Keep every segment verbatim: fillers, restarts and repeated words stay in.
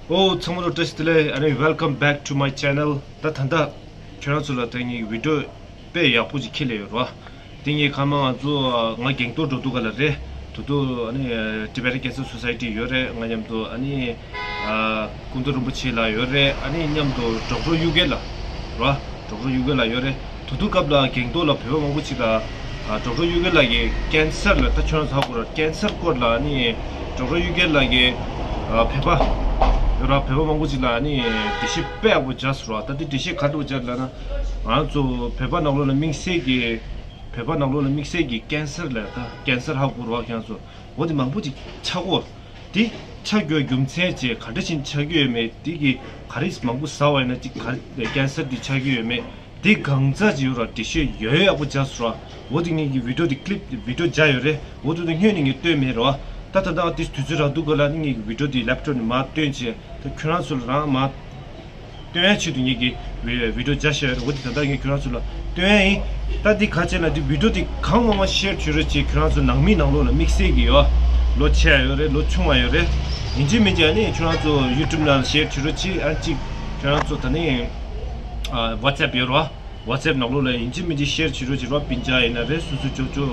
ཨོ་ཚང་མ་ལ་བཀྲ་ཤིས་བདེ་ལེགས། ཨ་ནི་welcome back to my channel། ད་ད་ལྟ་ཁྱོད་རང་ཚོ་ལ་ད་ངའི་བི་ཌིའོ་དཔེ་ཡག་པོ་ཅིག་ཁྱེར་སླེབས་ཡོད་རེད་བ། དེ་ངས་ཁ་མ་ང་ཚོ་ང་རྒན་ཏོ་འགྲོ་འདུག་ག་ལ་རེད། དུ་དུ་ཨ་ནི་Tibetan Cancer Society ཡོད་རེད། ང་མཉམ་དུ་ཨ་ནི་ཨ་སྐུ་མདུན་རིན་པོ་ཆེ་ལགས་ཡོད་རེད། ཨ་ནི་མཉམ་དུ་ཌོག་ཊར་གཡུ་སྐྱབས་ལགས་རེད་བ། ཌོག་ཊར་གཡུ་སྐྱབས་ལགས་ཡོད་རེད། དུ་དུ་སྐབས་ལ་རྒན་ཏོ་ལ་བོད་པ་མང་པོ་ཅིག་ལ་ཨ་ཌོག་ཊར་གཡུ་སྐྱབས་ལགས་ཀྱིས་ཀན་སར་ལ་ད་ཁྱོད་རང་ཚོ་ཧ་གོ་ར། ཀན་སར་སྐོར་ལ་ཨ་ནི་ཌོག་ཊར་གཡུ་སྐྱབས་ལགས་ཀྱིས་ཨ་བོད་པ་ཡོད་ར། བོད་པ་མང་པོ་ཅིག་ལ་ཨ་ནི་འགྲེལ་བཤད་དཔེ་ཡག་པོ་བརྒྱབ་སོང་ར། ད་དེ་འགྲེལ་བཤད་ག་འདྲ་བོ་བརྒྱབ་ལབ་ན། ང་ཚོ་བོད་པ་ནང་ལོགས་ལ་དམིགས་བསལ་གྱི་བོད་པ་ནང་ལོགས་ལ་དམིགས་བསལ་གྱི་ཀན་སར་ལ་ད་ཀན་སར་ཧ་གོ་ར་ཁྱེད་རང་ཚོ། འོ་དེ་མང་པོ་ཅིག་ཆགས་ཀྱི་ཡོད། དེ་ཆགས་རྒྱུའི་རྒྱུ་མཚན་ཅིག་ག་འདྲ་ཞིག་ཆགས་ཀྱི་ཡོད་མེད། དེ་གི་ག་རེ་མང་པོ་ཟ་བ་ཡིན་ན་ཅིག་ག་རེ་ཀན་སར་དེ་ཆགས་ཀྱི་ཡོད་མེད། དེ་གང་ཙམ་ཅིག་ཡོད་ར། འགྲེལ་བཤད་ཡོད་ཡོད་ཡག་པོ་བརྒྱབ་སོང་ར། འོ་དེ་ངེད་ཀྱི་བི་ཌིའོ་དེ་ཀི་ལིབ་བི་ཌིའོ་བརྒྱབ་ཡོད་རེད། འོ་དེ་དེ་སྔོན་ནས་ངས་སྟོན་མེད་ར་བ། ད་ད་ལྟ་དེ་དུས་ཚོད་རག་འདུག་ག་ལ་ནི་ངེད་ཀྱི་བི་ཌིའོ་དེ་ལེབ་ཊོབ་ནས་མར་བཏོན་བྱས་ད་ཁྱོད་རང་ཚོ་ལ་རང་མར་སྟོན་ཡ་ཆེད་དུ་ངེད་ཀྱིས་བི་ཌིའོ་བརྒྱབ་བཞག་ཡོད་རེད། འོ་དེ་ད་ལྟ་ངས་ཁྱོད་རང་ཚོ་ལ་སྟོན་ཡ་ཡིན། ད་འདི་ག་བྱས་ན་འདི་བི་ཌིའོ་འདི་གང་མང་མང་ཤེར་བྱེད་རོགས་བྱེད། ཁྱོད་རང་ཚོ་ནང་མི་ནང་ལོགས་ལ་དམིགས་བསལ་གྱི་ཡོད། ལོ་ཆེ་ཡ་ཡོད་རེད། ལོ་ཆུང་བ་ཡོད་རེད། ཡིན་གཅིག་མིན་གཅིག་ཨ་ནི་ཁྱོད་རང་ཚོ་ཡུ་ཊུབ་ནང་ལ་ཤེར་བྱེད་རོགས་བྱེད། ཨ་གཅིག་ཁྱོད་རང་ཚོ་ད་ནི་ཝ་ཊི་སི་ཨེབ་ཡོད་རེད་བ། ཝ་ཊི་སི་ཨེབ་ནང་ལོགས་ལ་ཡིན་གཅིག་མིན་གཅིག་ཤེར་བྱེད་རོགས་བྱེད་རོགས། སྤུན་ཀྱག་ཡིན་ན་རེད། སོ་སོ་ཅོ་ཅོ་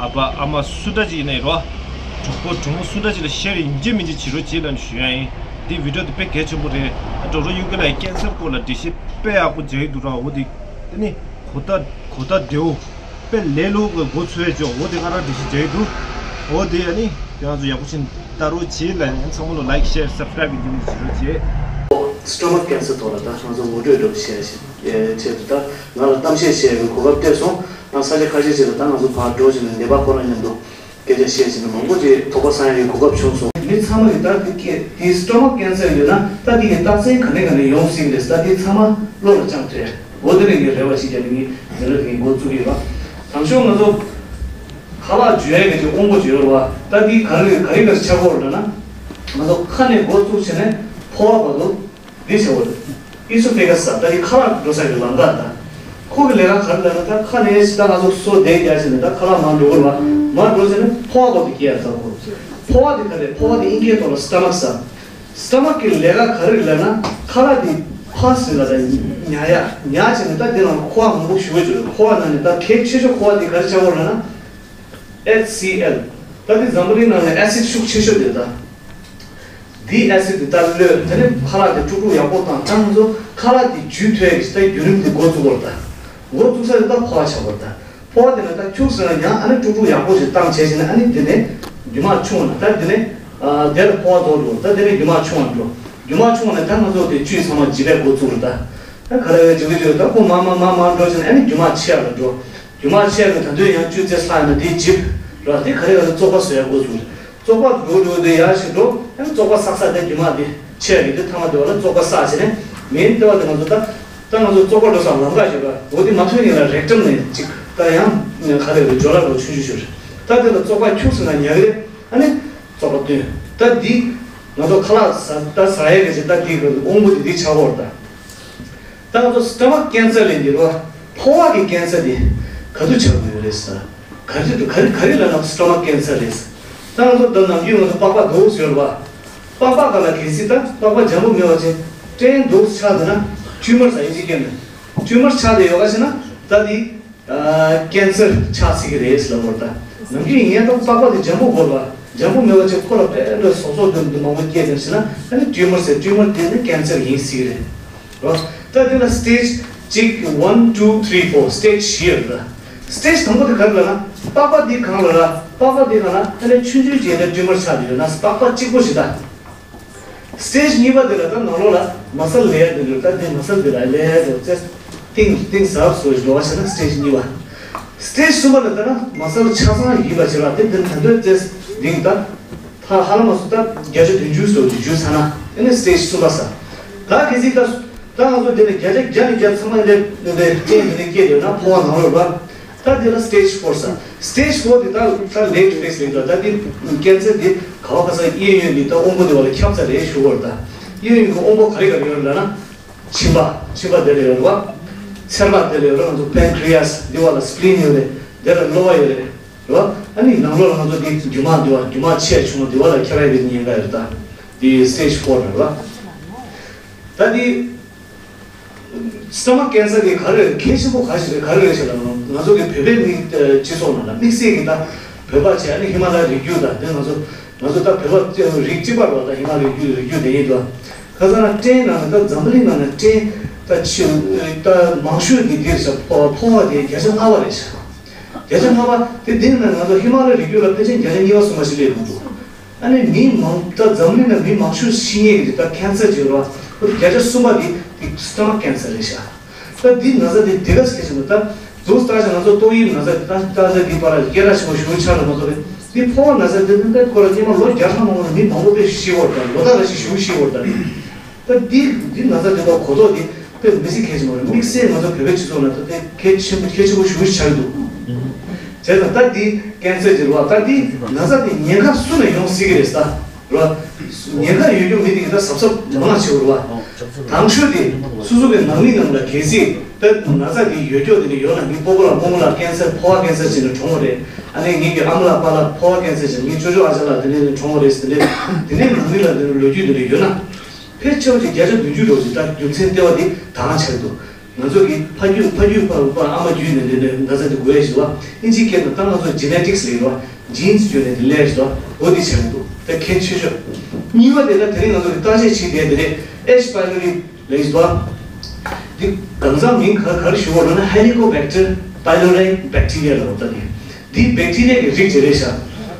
ཨ་ཕ་ཨ་མ་སུ་འདྲ་ཅིག་ཡིན་ན་ཡིན་རོགས། གྲོགས་པོ་གྲོགས་མོ་སུ་འདྲ་ཅིག་ལ་ཤེར་ཡིན་གཅིག་མིན་གཅིག་བྱེད་རོགས་བྱེད་ལབ་ནས་ཞུ་ཡ་ཡིན། འདི་བི་ཌིའོ་འདི་དཔེ་གལ་ཆེན་པོ་རེད། ཌོག་ཊར་གཡུ་སྐྱབས་ལགས་ཀན་སར་སྐོར་ལ་འགྲེལ་བཤད་དཔེ་ཡག་པོ་མཇལ་ཡི་འདུག་ར། འོ་དེ་དེ་ནི་གོ་བརྡ་གོ་བརྡ་བདེ་བོ་དཔེ་ལས་སླ་པོ་གི་འགོ་ཚུགས་ཡ་ཅོག་འོ་དེ་ང་རང་འགྲེལ་བཤད་མཇལ་ཡི་འདུག་འོ་དེ་ཨ་ནི་ཁྱེད་རང་ཚོ་ཡག་པོ་ཞིག་ལྟ་རོགས་བྱེད་ལ་ཡང་ཚང་མ་ལ་ལའིཀ་ཤེར་སབ་སི་ཀ་རའིབ་ཡིན་གཅིག་མིན་གཅིག་བྱེད་རོགས་བྱེད། སི་ཊོ་མག་ཀན་སར་ཐོག་ལ་ད་ང་ཚོ་ངོ་སྤྲོད་འདྲ་པོ་བྱས་ཤིག་ཆེད་དུ་ད་ང་ལ་གཏམ་བཤད་བྱེད་ཡ་གི་གོ་སྐབས་སྟེར་སོང་། ང་ས་ཆ་ཁ་ཤས་ཤིག་ལ་ད་ང་ཚོ་ཕར་འགྲོ་བྱས་ནས་ནད་པ་ཁོ་རང་མཉམ་དུ་སྐད་ཆ་བཤད་བྱས་ནས་མང་པོ་ཅིག་དོགས་པ་སངས་ཡ་གི་གོ་སྐབས་བྱུང་སོང་། མི་ཚང་མ་གི་ད་དེ་སྐད་དེ་སི་ཊོ་མག་ཀན་སར་ཡོད་ན་ད་དེ་གི་རྟགས་མཚན་ག་ནས་ག་ནས་ཡོང་སྲིད་རེད། ད་དེ་ཚང་མ་བློ་ལ་བཅངས་ཐུབ་ཡ། འོ་དེ་ནས་ངས་རེ་བ་ཞིག་བརྒྱབ་ནས་ངས་འཛིན་གྲྭ་དེ་གི་འགོ་བཙུགས་ཡོད་པ། དང་ཤོས་ང་ཚོ་ཁ་ལག་འཇུ་ཡ་གི་དེ་དབང་པོ་ཅིག་ཡོད་རེད་བ། ད་དེ་ག་རེ་ག་རེ་ག་རེ་ཆགས་ཀྱི་ཡོད་རེད་ལབ་ན། ང་ཚོ་ཁ་ནས་འགོ་བཙུགས་བྱས་ནས་ཕོ་བ་བར་དུ། འདི་བྱ་བ་ཨི་སོ་ཕེ་ག་སི་ཟེར་ད་འདི་ཁ་ལག་འགྲོ་ས་ཀྱི་ལམ་ཁ་ད། ཁོ་གི་ལས་ཀ་ག་རེ་ལབ་ན་ད་ཁ་ནས་ད་ང་ཚོ་སོ་བསྡད་རྒྱག་བྱས་ནས་ད་ཁ་ལག་མར་འགྲོ་གི་རེད་བ། མར་འགྲོ་བྱས་ནས་ཕོ་བ་བར་དུ་སྐྱེལ་ཡ་ད་ཁོ། ཕོ་བ་དེ་ག་རེ་ཕོ་བ་དེ་ཨིན་སྐད་ཐོག་ལ་སི་ཊ་མག་ཟེར། སི་ཊ་མག་གི་ལས་ཀ་ག་རེ་ལབ་ན་ཁ་ལག་དེ་ཕ་སྲིན་ལ་ད་ཉར་ཡ་ཉར་བྱས་ནས་ད་འདི་ནང་ཁུ་བ་མང་པོ་ཞུ་གི་འཇུག་ཁུ་བ་ནང་ནས་ད་གལ་ཆེ་ཤོས་ཁུ་བ་དེ་ག་རེ་ཆགས་ཀྱི་ཡོད་རེད་ལབ་ན། ཨེཆ་སི་ཨེལ། ད་འདི་འཛམ་བུ་གླིང་ནང་ནས་ཨེ་སིཌ་ཤུགས་ཆེ་ཤོས་དེ་ད། འདི་ཨེ་སིཌ་དེ་ད་གློད་དེ་ནས་ཁ་ལག་དེ་དཀྲུག་དཀྲུག་ཡག་པོ་བཏང་ཙང་ང་ཚོ་ཁ་ལག་དེ་འཇུ་ཐུབ་ཡག་གི་ད་བརྒྱུད་རིམ་དེ་འགོ་བཙུགས་པ་རེད་ད། འགོ་བཙུགས་ས་དེ་ད་ཕོ་བ་ཆགས་པ་རེད་ད། ཕོ་བ་དེ་ནས་ད་ཁྱུག་ཟེར་ན་ཡང་ཨ་ནི་དཀྲུག་དཀྲུག་ཡག་པོ་ཞིག་བཏང་བྱས་བྱས་ནས་ཨ་ནི་དེ་ནས་རྒྱུ་མ་ཆུང་བ་ན་ད་དེ་ནས་ཨ་དེ་ལ་ཕོ་བ་རྫོགས་འགྲོ་ད་དེ་ནས་རྒྱུ་མ་ཆུང་བ་འགྲོ། རྒྱུ་མ་ཆུང་བ་ན་ད་ང་ཚོ་དེ་བཅུད་ཚང་མ་འཇིབ་པའི་འགོ་བཙུགས་རེད་ད། ད་ག་རེ་བའི་འཇིབ་གི་འཇིབ་ད་ཁོ་མ་མ་མ་མ་འགྲོ་བྱས་ནས་ཨ་ནི་རྒྱུ་མ་ཆེ་ཡག་ལ་འགྲོ། རྒྱུ་མ་ཆེ་ཡག་གི་ད་དུང་ཡང་བཅུད་ཚེ་ལྷག་ཡོད་ན་དེ་འཇིབ་ར་དེ་ག་རེ་ག་རེ་བཙོག་པ་བཟོ་ཡག་འགོ་བཙུགས་རེད། བཙོག་པ་འགྲོ་འགྲོ་དེ་ཡར་ཞིག་འགྲོ་ཨ་ནི་བཙོག་པ་བསགས་བསགས་དེ་རྒྱུ་མ་དེ་ཆེ་ཡག་གི་དེ་ཐ་མ་དེ་བ་ལ་བཙོག་པ་བསགས་བྱས་ནས་མིན་དེ་བ་དེ་ང་ཚོ་ད། ད་ང་ཚོ་བཙོག་པ་འགྲོ་ས་ལམ་ཁ་ཞིག་ར་འོ་དེ་མ་ཐོན་ཉིན་ལ་རེག་ཊམ་ནས་ཅིག་ད་ཡང་ག་རེ་རེད་ཇོ་ལ་རོ་ཆུང་ཆུང་ཞིག་རེད། ད་དེ་ལ་བཙོག་པ་ཁྱུག་ཟེར་ན་ཉག་རེད། ཨ་ནི་བཙོག་པ་བཏོན། ད་འདི་ང་ཚོ་ཁ་ལག་ཟ་ད་ཟ་ཡས་གི་ཅིག་ད་འདི་གི་དབང་པོ་དེ་འདི་ཆགས་ཀྱི་ཡོད་རེད་ད། ད་ང་ཚོ་སི་ཊ་མག་ཀན་སར་ལབ་འདི་རེད་བ། ཕོ་བ་གི་ཀན་སར་དེ་ག་དུས་ཆགས་ཀྱི་ཡོད་རེད་ཟེར། ག་རེ་ག་རེ་ག་རེ་ལབ་ན་སི་ཊ་མག་ཀན་སར་རེད་ཟེར། ད་ང་ཚོ་ད་ནམ་རྒྱུན་ང་ཚོ་པགས་པ་འདུག་ཟེར་བ། པགས་པ་ག་ལ་གལ་སྲིད་ད་པགས་པ་འཇམ་པོ་མེད་པ་ཅིག་སྐྲན་འདུག་ཆགས་འདུག་ན་ཊིའུ་མར་ཟེར་ཡིན་གཅིག་སྐྱེ་ནས་ཊིའུ་མར་ཆགས་བསྡད་ཡོད་ག་ཟེར་ན་ད་དེ་ཀན་སར་ཆགས་སྲིད་ཀྱི་རེད་ཟེར་ལབ་པ་རེད་ད། ནམ་རྒྱུན་ཡིན་ཡང་ད་པགས་པ་དེ་འཇམ་པོ་དགོས་པ། འཇམ་པོ་མེད་པ་ཅིག་ཁོ་ལ་དཔེ་འདྲ་ཟོག་ཟོག་འདུག་འདུག་མང་པོ་སྐྱེས་ཀྱང་ཟེར་ན་ཨ་ནི་ཊིའུ་མར་ཟེར་ཊིའུ་མར་དེ་ནི་ཀན་སར་ཡིན་སྲིད་ཀྱི་རེད། རོ། ད་དེ་ལ་སི་ཊེཇ་གཅིག་one two three four སི་ཊེཇ་བཞི་ཡོད་རེད། སི་ཊེཇ་དང་པོ་དེ་ག་རེ་ལབ་ན། པགས་པ་འདི་གང་ལ་ར། པགས་པ་འདི་གང་ལ་ཨ་ནི་ཆུང་ཆུང་བྱས་ཏེ་ཊིའུ་མར་ཆགས་ཏེ་ཡོད་ན་པགས་པ་གཅིག་པོ་ཞིག་ད། སི་ཊེཇ་གཉིས་པ་དེ་ལ་ད་ནང་ལོགས་ལ་མ་སལ་ལེ་ཡར་འདི་འདུག་ད་འདི་མ་སལ་འདི་ལ་ལེ་ཡར་འདུག་ཙེ་གཏིང་གཏིང་ཟབ་སོ་ཞིག་འགྲོ་བ་བྱས་ན་སི་ཊེཇ་གཉིས་པ། སི་ཊེཇ་གསུམ་པ་ལ་ལྟ་ན་མ་སལ་ཆ་ཚང་ཡིན་པ་བྱས་པ་དེ་འདི་ད་འདོད་ཙེ་གཏིང་ད། ད་ཧ་ལམ་སུ་ད་བརྒྱ་ཆ་བདུན་ཅུ་སོ་བདུན་ཅུ་ཚང་ན་ཨ་ནི་སི་ཊེཇ་གསུམ་པ་ས། ད་གལ་སྲིད་ད་ད་ང་ཚོ་འདི་ནས་བརྒྱ་ཆ་བརྒྱ་ནས་བརྒྱ་ཚང་མ་ལས་ལས་ཅན་འདི་ནས་སྐྱེས་ཡོད་ན་ཕོ་བ་ནང་ལོགས་ལ་ད་འདི་ལ་སི་ཊེཇ་ཕོར་ས། སི་ཊེཇ་ཕོར་འདི་ད་ད་ལེཊ་ཕེ་སི་ལ་ད་འདི་ཀན་སར་འདི་ག་བ་ག་ས་གཡས་གཡོན་འདི་ད་དབང་པོ་འདི་བ་ལ་ཁྱབ་ཚར་རེད་ཞུ་བར་ད་གཡས་གཡོན་གྱི་དབང་པོ་ག་རེ་ག་རེ་ཡོད་ལ་ན། མཆིན་པ། མཆིན་པ་དེ་ལ་ཡོད་རེད་བ། ཚེར་མ་དེ་ལ་ཡོད་རེད། ང་ཚོ་པན་ཀི་རི་ཡ་སི་འདི་བ་ལ་སི་པི་ལིན་ཡོད་རེད། དེ་ལ་གློ་བ་ཡོད་རེད། རེད་བ། ཨ་ནི་ནང་ལོགས་ལ་ང་ཚོ་འདི་རྒྱུ་མ་འདི་བ་རྒྱུ་མ་ཆེ་ཆུང་འདི་བ་ལ་ཁྱེར་ཡ་གི་ཉེན་ཁ་ཡོད་རེད་ད། འདི་སི་ཊེཇ་ཕོར་རེད་བ། ད་འདི་སི་ཊ་མག་ཀེན་སར་གྱི་ག་རེ་གལ་ཆེན་པོ་ག་ཞིག་རེད། ག་རེ་རེད་ཞེས་ལབ་ན། ང་ཚོ་གི་བོད་པའི་མི་སྤྱི་ཚོགས་ནང་ལ་དམིགས་བསལ་གྱི་ད་བོད་པ་བྱས་ནས་ཧི་མ་ལ་ཡའི་རི་རྒྱུད་དང་དེ་ང་ཚོ་ང་ཚོ་ད་བོད་པ་རིགས་གཅིག་པ་རེད་བ། ད་ཧི་མ་ལ་ཡའི་རི་རྒྱུད་དེ་ཡིན་དུས། ཁ་སང་ན་ཊེན་ནང་ལ་ད་འཛམ་བུ་གླིང་ནང་ལ་ཊེན་ད་ཆེ་ད་མང་ཤོས་ཀྱི་འདིར་ཤ་ཕོ་ཕོ་བ་དེ་བརྒྱ་ཆ་ལྔ་པ་རེད་ཤག་བརྒྱ་ཆ་ལྔ་པ་དེ་འདི་ནི་ང་ཚོ་ཧི་མ་ལ་ཡའི་རི་རྒྱུད་ལ་ཕལ་ཆེར་བརྒྱ་ཆ་གཉིས་པ་གསུམ་པ་ཞིག་སླེབས་ཡོང་འདུག་ཨ་ནི་མི་མང་ད་འཛམ་གླིང་ན་མི་མང་ཤོས་ཤི་ཉེན་གྱི་ད་ཀེན་སར་ཅིག་རེད་བ། ཁོ་བརྒྱ་ཆ་གསུམ་པ་དེ་དེ་སི་ཊ་མག་ཀེན་སར་རེད་ཤག་ད་འདི་ན་ཚ་དེ་དེ་ག་ཟེར་གྱི་འདུག་ད་འདུག་ལྟ་ཆ་ང་ཚོ་ཏོག་དབྱིབས་ན་ཚ་དེ་ད་ལྟ་ཚ་འདི་བར་སྐད་གྲགས་ཆེན་པོ་ཞེ་པོ་ཆགས་རེད་མ་གཏོགས། འདི་ཕོ་བ་ན་ཚ་དེ་ནི་ད་ཁོ་ར་སྔོན་མ་ལོ་བརྒྱ་ཕྲག་མང་པོ་ནས་མི་མང་པོ་དཔེ་ཤི་བར་ད་ལོ་ཟླ་རེ་བཞིན་ཞེ་པོ་ཤི་བར་ད། ད་འདི་འདི་ན་ཚ་འདི་ལོ་གོ་རྟོགས་འདི་དཔེ་མི་སྲིད་གལ་ཆེན་པོ་རེད། དམིགས་བསལ་ང་ཚོ་བོད་པའི་སྤྱི་ཚོགས་ནང་ད་དེ་གལ་ཆེན་པོ་གལ་ཆེན་པོ་ཞེ་པོ་ཆགས་འདུག་བྱས་ཙང་ད་འདི་ཀེན་སར་ཅིག་རེད་བ། ད་འདི་ན་ཚ་འདི་ཉེན་ཁ་སུ་ལ་ཡོང་སྲིད་ཀྱི་རེད་ད་རེད་བ། ཉེན་ཁ་ཡོད་རྒྱུ་མི་འདི་གི་ད་གཟབ་གཟབ་མང་ཆེ་བ་རེད་བ། དང་ཤོས་དེ་སོ་སོ་གི་ནང་མི་ནང་ལ་གལ་སྲིད་ད་ན་ཚ་འདི་ཡོད་རྒྱུ་དེ་འདྲ་ཡོད་ན། ངའི་སྤོ་བོ་ལ་རྨོ་མོ་ལ་ཀེན་སར་ཕོ་བ་ཀེན་སར་བྱས་ནས་གྲོངས་པ་རེད། ཨ་ནི་ངེད་ཀྱི་ཨ་མ་ལགས་པཱ་ལགས་ཕོ་བ་ཀེན་སར་བྱས་ནས། ངའི་ཅོ་ཅོ་ཨ་ཅག་ལགས་དེ་འདྲ་གྲོངས་པ་རེད་ཟེར་ནས། དེ་འདྲའི་ནང་མི་ལ་དེ་འདྲ་ལོ་རྒྱུས་དེ་འདྲ་ཡོད་ན། ཕལ་ཆེ་བ་ཅིག་བརྒྱ་ཆ་བདུན་ཅུ་ལོ་ཅིག་ད་རྒྱུ་མཚན་ལྟེ་བ་དེ་ད་ག་ཆགས་འདུག་ང་ཚོ་གི་ཕ་རྒྱུད་ཕ་རྒྱུད་ཕ་ཕ་ཨ་མ་རྒྱུད་ནས་འདི་འདྲ་ན་ཚ་དེ་འགོས་ཡ་ཞིག་བ། ཨིན་ཇིའི་སྐད་ནང་ད་ང་ཚོ་ཇེ་ནེ་ཊིག་སི་ལབ་ཡོད་རེད་བ། ཇིན་སི་བརྒྱུད་ནས་དེ་སླེབས་ཡ་ཞིག་བ། འོ་དེ་ཆགས་འདུག་ད་གལ་ཆེ་ཤོས། གཉིས་པ་དེ་ལ་དེ་རིང་ང་ཚོ་གི་བརྟག་དཔྱད་བྱེད་བསྡད་དེ་རེད། ཨེཆ་པའི་ལོ་རི་ལབ་ཡ་ཞིག་བ། འདི་གང་ཟག་མིང་ག་ག་རེ་ཞུ་བ་ལབ་ན། Helicobacter pylori bacteria ལབ་ད་ནི། འདི་བེག་ཊི་རི་ཡ་གི་རིགས་ཅིག་རེད་ཤག་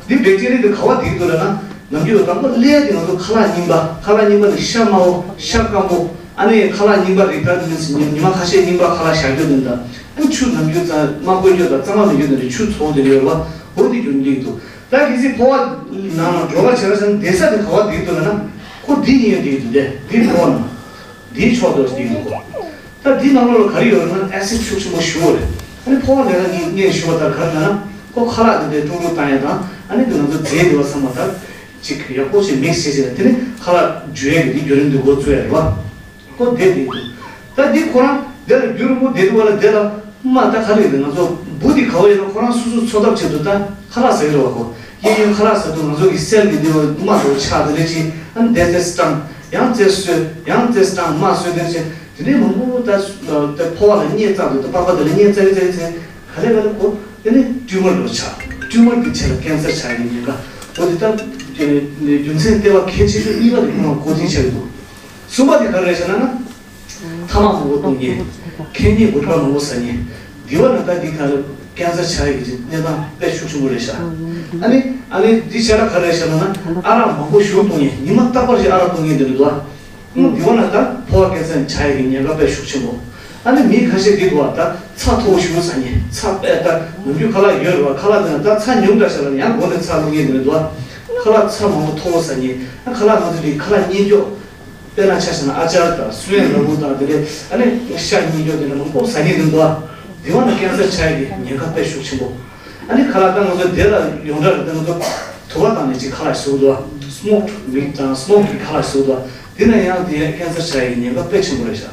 འདི་བེག་ཊི་རི་ཡ་འདི་ག་བ་སྡིག་འདུག་ལབ་ན། ནམ་རྒྱུན་དང་པོ་སླེབས་དེ་ང་ཚོ་ཁ་ལག་རྙིང་པ། ཁ་ལག་རྙིང་པ་ནི་ཤ་དམའ་བོ་ཤ་སྐམ་པོ། ཨ་ནི་ཁ་ལག་རྙིང་པ་རིགས་ད་ནི་ཉི་མ་ཁ་ཤས་རྙིང་པ་ཁ་ལག་བཞག་རྒྱུ་དེ་འདྲ། ཨ་ནི་ཆུ་ནམ་རྒྱུན་ཙམ་མ་བསྐོལ་རྒྱུ་དང་གཙང་མ་མི་རྒྱུ་དེ་འདྲ། ཆུ་ཚོགས་དེ་འདྲ་ཡོད་རེད་བ། འོ་དེ་རྒྱུན་སྡིག་འདུག་ད་གལ་སྲིད་ཕོ་བ་ནང་ལ་འགྲོ་བ་བྱེད་པ་ཟེར་ན། བསྡད་ས་དེ་ག་བ་སྡིག་འདུག་ལབ་ན། ཁོ་འདི་གཉིས་ཡང་སྡིག་འདུག་དེ་འདི་ཕོ་བ་ནང་འདིའི་ཕྱོགས་དེ་སྡིག་འདུག་ད་འདི་ནང་ལོགས་ལ་ག་རེ་ཡོད་རེད་ན། ཨེ་སིད་ཤུགས་ཆེན་པོ་ཞེ་པོ་རེད། ཨ་ནི་ཕོ་བ་ལས་ཀ་ངས་ངས་ཞུ་བ་ལྟར་ག་རེ་ལབ་ན། ཁོ་ཁ་ལག་འདི་འདྲའི་ཀྲུང་ཀྲུང་བཏང་ཡ་དང་། ཨ་ནི་འདི་ང་ཚོ་རྫས་འདི་བ་ཚང་མ་ད་ཅིག་ཡག་པོ་ཞིག་མིག་སི་བྱས་བྱས་ནས། དེ་ནི་ཁ་ལག་འཇུ་ཡ་གི་འདི་རྒྱུན་རིང་དུ་འགོ་བཙུགས་ཡ་རེད་བ། ཁོ་བསྡད་འདི་འདུག་ད་འདི་ཁོ་རང་འདི་ལ་རྒྱུན་རིང་པོ་བསྡད་འདུག་བ་ལ། འདི་ལ་མ་ད་ག་རེ་རེད། ང་ཚོ་འབུ་འདི་ག་བ་ཡོད་ན་ཁོ་རང་སོ་སོ་འཚོ་ཐབས་ཆེད་དུ་ད་ཁ་ལག་ཟ་གི་རེད་བ། ཁོ་གཡས་གཡོན་ཁ་ལག་ཟ་དུས་ང་ཚོ་གི་སེལ་གི་འདི་བ་མ་འགྲོ་ཆགས་དེ་འདྲ་ཅིག་ཨ་ནི་བསྡད་བསྡད་སྲང་ཡང་བསྡད་སོས་ཡང་བསྡད་སྲང་མ་སོས་དེ་འདྲ་ཅིག་དེ་ནས་མང་པོ་ད་ད་ཕོ་བ་ལ་གཉིད་བཙག་དུས། ད་པགས་པ་དེ་ལ་གཉིད་བཙག་གི་བཙག་གི་བཙག་གི་ག་ལེ་ག་ལེ་གོ། དེ་ནས་ཊིའུ་མར་འགྲོ་ཆགས། ཊིའུ་མར་གྱི་ཆེད་ལ་ཀེན་སར་ཆགས་ཡིན་ཉེན་ཁ། འོ་དེ་ལྟར་རྒྱུ་མཚན་ལྟེ་བ་གལ་ཆེ་ཤོས་གཉིས་པ་དེ་ཁོ་རང་འགོ་འཛིན་བྱ་གི་འདུག་གསུམ་པ་དེ་ག་རེ་རེད་ཟེར་ན་ན། ཐ་མག་མང་པོ་གཏོང་མཁན། ཁེ་ཉིན་གོ་ཊ་མང་པོ་ཟ་མཁན། འདི་བ་ན་ད་འདི་ག་ལ་ཀེན་སར་ཆགས་ཡག་གི་གནས་སྟངས་དཔེ་ཤུགས་ཆེན་པོ་རེད་ཤག་ཨ་ནི་ཨ་ནི་འདི་བྱས་ན་ག་རེ་རེད་ཟེར་ན་ན། ཨ་རག་མང་པོ་ཞེ་པོ་གཏོང་མཁན། ཉི་མ་རྟག་པར་ཞིག་ཨ་རག་གཏོང་མཁན་དེ་འདྲ་འདུག་ཨ། འདི་བ་ན་ད་ཕོ་བ་ཀེན་སར་ཆགས་ཡག་གི་ཉེན་ཁ་དཔེ་ཤུགས་ཆེན་པོ། ཨ་ནི་མི་ཁ་ཤས་འདི་འདུག་བ། ད་ཚྭ་མཐོ་བོ་ཞེ་པོ་ཟ་མཁན། ཚྭ་དཔེ་ད་ནམ་རྒྱུན་ཁ་ལག་ཡོད་རེད་བ། ཁ་ལག་དེ་ན་ད་ཚྭ་ཉུང་དྲགས་ཤག་ལབ་ན་ཡང་སྒོ་ནས་ཚྭ་བླུག་མཁན་དེ་འདྲ་འདུག་བ། ཁ་ལག་ཚྭ་མང་པོ་མཐོ་བོ་ཟ་མཁན། ཨ་ཁ་ལག་ང་ཚོ་འདི་ཁ་ལག་མཉེན་མཆོག་དཔེར་ན་ཆ་བཞག་ན་ཨ་ཅར་དང་སུ་ཡན་ལ་ཕུག་དང་དེ་འདྲའི། ཨ་ནི་ཤ་མཉེན་མཆོག་དེ་འདྲ་མང་པོ་ཟ་མཁན་དེ་འདུག་བ། འདི་བ་ན་ཀེན་སར་ཆགས་ཡག་གི་ཉེན་ཁ་དཔེ་ཤུགས་ཆེན་པོ། ཨ་ནི་ཁ་ལག་ད་ང་ཚོ་དེ་ལ་ཡོངས་གྲགས་རེད། ད་ང་ཚོ་དུ་བ་བཏང་ནས་ཅིག་ཁ་ལག་ཟ་གི་འདུག་བ། སི་མོག་མིཊ་དང་སི་མོག་གི་ཁ་ལག་ཟ་གི་འདུག་བ། དེ་ན་ཡང་དེ་ཀེན་སར་ཆགས་ཡག་གི་ཉེན་ཁ་དཔེ་ཆེན་པོ་རེད་ཤག་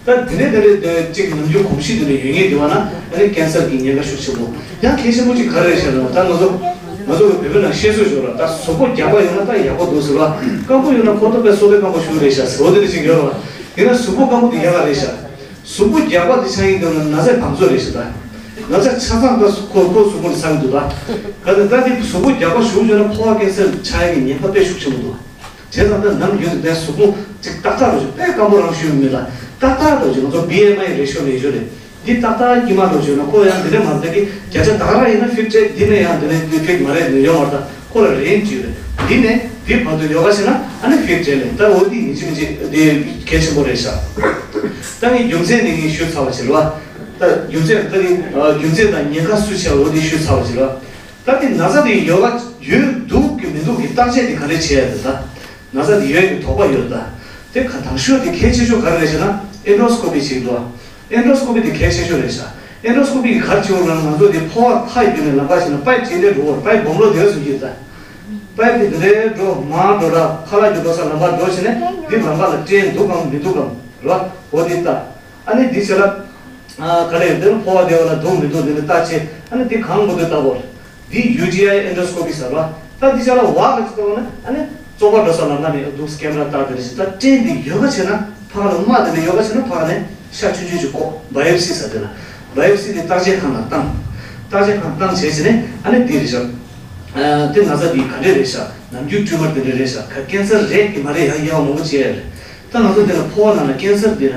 ད་དེ་ནས་དེ་ནས་དེ་གཅིག་ནམ་རྒྱུན་གོམས་གཤིས་དེ་ནས་ཡོད་མཁན་དེ་བ་ན། ཨ་ནི་ཀེན་སར་གྱི་ཉེན་ཁ་ཤུགས་ཆེན་པོ། ཡང་གལ་ཆེན་པོ་གཅིག་ག་རེ་རེད་ཤག་ལབ་ན། ད་ང་ཚོ་ང་ཚོ་གི་བོད་པའི་ནང་བཤད་སྲོལ་ཞིག་ཡོད་ར། ད་གཟུགས་པོ་རྒྱགས་པ་ཡོད་ན་ད་ཡག་པོ་འདུག་ཟེར་བ། སྐམ་པོ་ཡོད་ན་ཁོ་ཐག་པའི་སོ་པའི་སྐམ་པོ་ཞིག་རེད་ཤག་ཟེར་བ་དེ་འདྲ་ཅིག་ཡོད་ར། ཡིན་ན་གཟུགས་པོ་སྐམ་པོ་དེ་ཡག་ག་རེད་ཤག་གཟུགས་པོ་རྒྱགས་པ་དེ་ཆགས་ཡིན་དུས་ན་ན་ཚའི་བང་མཛོད་རེད་ཤག་ད་ན་ཚ་ཆ་ཚང་ད་ཁོ་ཁོ་གཟུགས་པོ་ནས་ཚང་འདུག་ད་ག་ཚོད་ད་དེ་གཟུགས་པོ་རྒྱགས་པ་ཞིག་བྱུང་ན་ཕོ་བ་ཀེན་སར་ཆགས་ཡག་གི་ཉེན་ཁ་དཔེ་ཤུགས་ཆེན་པོ་འདུག་བྱས་ཙང་ད་ནམ་རྒྱུན་དུ་དེ་གཟུགས་པོ་ཅིག་ཏག་ཏག་རོ་ཅིག་དཔེ་སྐམ་པོ་རང་ཞུ་མི་ལ་ཏག་ཏག་རོ་ཅིག་ང་ཚོ་བི་ཨེམ་ཨའི་རེ་ཤོ་ལབ་ཡག་རེད། འདི་ཏག་ཏག་དཀྱིལ་མ་རོ་ཅིག་ཡོད་ན་ཁོ་ཡང་འདི་ནས་མར་འདི་གི་བརྒྱ་ཆ་དག་ར་ཡིན་ན་ཕིཊ་རེད། འདི་ནས་ཡང་འདི་ནས་འདི་ཕིཊ་མ་རེད་ནི་ཡོད་མ་རེད། ད་ཁོ་ལ་རེན་ཇི་ཅིག་ཡོད་རེད། འདི་ནས་འདི་བར་དུ་ཡོ་ག་བྱས་ན་ཨ་ནི་ཕིཊ་རེད་ལབ། ད་འོ་འདི་ཡིན་གཅིག་མིན་གཅིག་འདི་གལ་ཆེན་པོ་རེད་ཤག་ད་ངས་རྒྱུ་མཚན་འདི་ངས་ཞུས་ཚར་བ་ཞིག་རེད་བ། ད་རྒྱུ་མཚན་ད་འདི་རྒྱུ་མཚན་དང་ཉེན་ཁ་སུ་ཆེ་བ་འོ་འདི་ཞུས་ཚར་བ་ཞིག་རེད་བ། ད་དེ་ན་ཚ་དེ་ཡོད་པ་ཡོད་འདུག་གི་མི་འདུག་གི་བརྟག་དཔྱད་དེ་ག་རེ་བྱས་ཡ་རེད། ད་ན་ཚ་དེ་ཡོད་ཀྱི་དོགས་པ་ཡོད། ད་དེ་ག་དང་ཤོས་དེ་གལ་ཆེ་ཤོས་ག་རེ་རེད་ཟེར་ན་ཨེན་ཌོ་སི་ཀོ་པི་བྱེད་འདུག་ཨེན་ཌོ་སི་ཀོ་པི་དེ་གལ་ཆེ་ཤོས་རེད་ཤག་ཨེན་ཌོ་སི་ཀོ་པི་གི་ག་རེ་བྱེད་འོ་ལབ་ན། ང་ཚོ་དེ་ཕོ་བ་ཁ་ཡི་བརྒྱུད་ནས་ལམ་ཁ་ཞིག་ན་པའིབ་ཅིག་འདྲ་འགྲོ་འོ། པའིབ་སྦོམ་ལོ་དེ་ག་སུ་གྱིས་ད་པའིབ་དེ་འདྲ་འགྲོ་མར་འགྲོ་ར་ཁ་ལག་གི་འགྲོ་ས་ལམ་ཁ་འགྲོ་བྱས་ནས་འདི་ལམ་ཁ་ལ་ཊེན་འདུག་གམ་མི་འདུག་གམ་རེད་བ། འོ་དེ་ལྟ། ཨ་ནི་འདི་བྱས་ལ། ཨ་ག་ལེ་འདི་ལ་ཕོ་བ་བདེ་བ་ལ་འདུག་མི་འདུག་འདི་ནི་ལྟ་ཆེ། ཨ་ནི་འདི་གང་དགོས་འདི་ལྟ་བོར། འདི་ཡུ་ཊི་ཨའི་ཨེན་ཌོ་སི་ཀོ་པི་ཟེར་བ། ད་འདི་བྱས་ལ་བ་ག་ཅི་ལྟ་བ་ན་ཨ་ནི་ བཙོག་པ་འགྲོ་ས་ལ་ང་ནི་འདུག་སི་ཀེམ་ར་བཏགས་དེ་རེད་ཞེས། ད་སྐྲན་དེ་ཡོད་ག་བྱས་ན་ཕ་ག་ལ་རྨ་དེ་ནས་ཡོད་ག་བྱས་ན་ཕ་ག་ནས་ཤ་ཆུང་ཆུང་ཞིག་བཀོག་བ་ཡོ་སི་ཟེར་དེ་ལ། བ་ཡོ་སི་དེ་བརྟག་དཔྱད་ཁང་ལ་བཏང་། བརྟག་དཔྱད་ཁང་བཏང་བྱས་བྱས་ནས་ཨ་ནི་དེ་རེད་ཤག་དེ་ན་ཚ་དེ་ག་འདྲས་རེད་ཤག་ནམ་རྒྱུན་ཊུ་མར་དེ་འདྲས་རེད་ཤག་ཁ་ཀེན་སར་རེད་ཀྱི་མ་རེད་ཡ་དབྱེ་བ་མང་པོ་བྱས་ཡ་རེད། ད་ང་ཚོ་དེ་ལ་ཕོ་བ་ནང་ལ་ཀེན་སར་དེ་ན།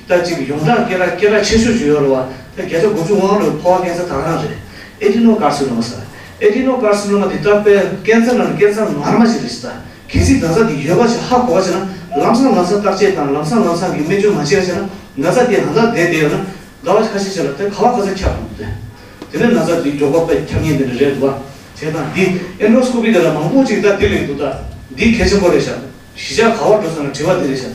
ད་ཅིག་ཡོངས་གྲགས་སྐད་གྲགས་སྐད་གྲགས་ཆེ་ཤོས་ཅིག་ཡོད་རེད་བ། ད་བརྒྱ་ཆ་དགུ་བཅུ་ང་ལྔ་རེ་ཕོ་བ་ཀེན་སར་ད་ག་རང་རེད། ཨེ་ཌི་ནོ་ཀར་སི་ནོ་མ་ཟེར། ཨེ་ཌི་ནོ་ཀར་སི་ནོ་མ་དེ་ད་དཔེ་ཀེན་སར་ནང་ཀེན་སར་ངར་མ་ཞིག་རེད་ཟེར། ད་གལ་སྲིད་ན་ཚ་དེ་ཡོད་པ་ཞིག་ཧ་གོ་བ་བྱས་ན་ལམ་སང་ལམ་སང་བརྟག་དཔྱད་དང་ལམ་སང་ལམ་སང་གི་སྨན་བཅོས་མ་བྱས་པ་བྱས་ན་ན་ཚ་དེ་ད་ལྟ་བསྡད་བསྡད་ཡོད་ན་ཟླ་བ་ཁ་ཤས་ཤིག་ལ་དེ་ག་བ་ག་ས་ཁྱབ་འདུག་སྟེ། དེ་ནས་ན་ཚ་དེ་མགྱོགས་པ་དཔེ་ཁྱབ་མཁན་དེ་འདྲ་རེད་འདུག་བ། བྱས་ཙང་འདི་ཨེན་ཌོ་སི་ཀོ་པི་དེ་ལ་མང་པོ་ཅིག་ད་དེ་ལས་འདུག་ད་འདི་གལ་ཆེན་པོ་རེད་ཤག་གཞིས་ཆགས་ག་བར་འགྲོ་སོང་ན་དྲི་བ་འདི་རེད་ཤག་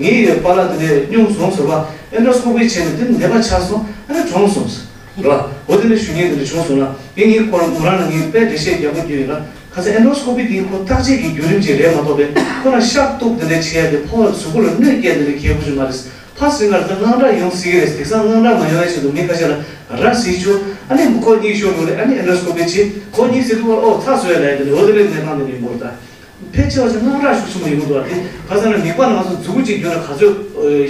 ངའི་པཱ་ལགས་འདི་ནས་སྙུང་སོང་ཟེར་བ། ཨེན་ཌོ་སི་ཀོ་པི་བྱས་ནས་དེ་ནད་པ་ཆགས་སོང་ཨ་ནི་གྲོངས་སོང་ཟེར་བ། འོ་དེ་ནས་ཞུ་མཁན་འདི་འདྲ་བྱུང་སོང་ན་ངས་ངའི་ཁོ་རང་མོ་རང་ལ་ངས་དཔེ་འགྲེལ་བཤད་རྒྱག་དགོས་ཀྱི་ཡོད་ལ། ཁ་སང་ཨེན་ཌོ་སི་ཀོ་པི་འདི་ཁོ་བརྟག་དཔྱད་ཀྱི་བརྒྱུད་རིམ་ཅིག་རེད་མ་གཏོགས་པས་ཁོ་རང་ཤ་གཏུབ་འདི་འདྲ་བྱས་ཏེ་ཕོ་བ་གཟུགས་པོ་ལ་གནོད་སྐྱེལ་འདི་འདྲ་གལ་དགོས་ཀྱི་མ་རེད། ཕར་ཟིན་གར་དེ་དངངས་སྐྲག་ཡོང་སྲིད་ཀྱི་རེད། དེང་སང་དངངས་སྐྲག་མ་ཡོང་ཡ་ཆེད་དུ་མི་ཁ་ཤས་ལ་ར་བཟི་བཅུག་ཨ་ནི་ཁོ་གཉིད་ཤོར་འགྲོ་རེད། ཨ་ནི་ཨེན་ཌོ་སི་ཀོ་པི་བྱེད་ཁོ་གཉིད་སད་དུས་ཨོ་ཚ་བཟོས་ལས་དེ་འོ་དེ་རེད་ནས་བཏང་ནས་ཡིན་པོ་རེད་ད། ཕལ་ཆེ་བ་ཞིག་དངངས་སྐྲག་ཤུགས་ཆེན་པོ་ཡོང་གི་འདུག་བ། དེ་ཁ་སང་ལ་མིད་པ་ནང་སོ་མཛུ་གུ་གཅིག་གྱོན་ན་ག་ཚོད་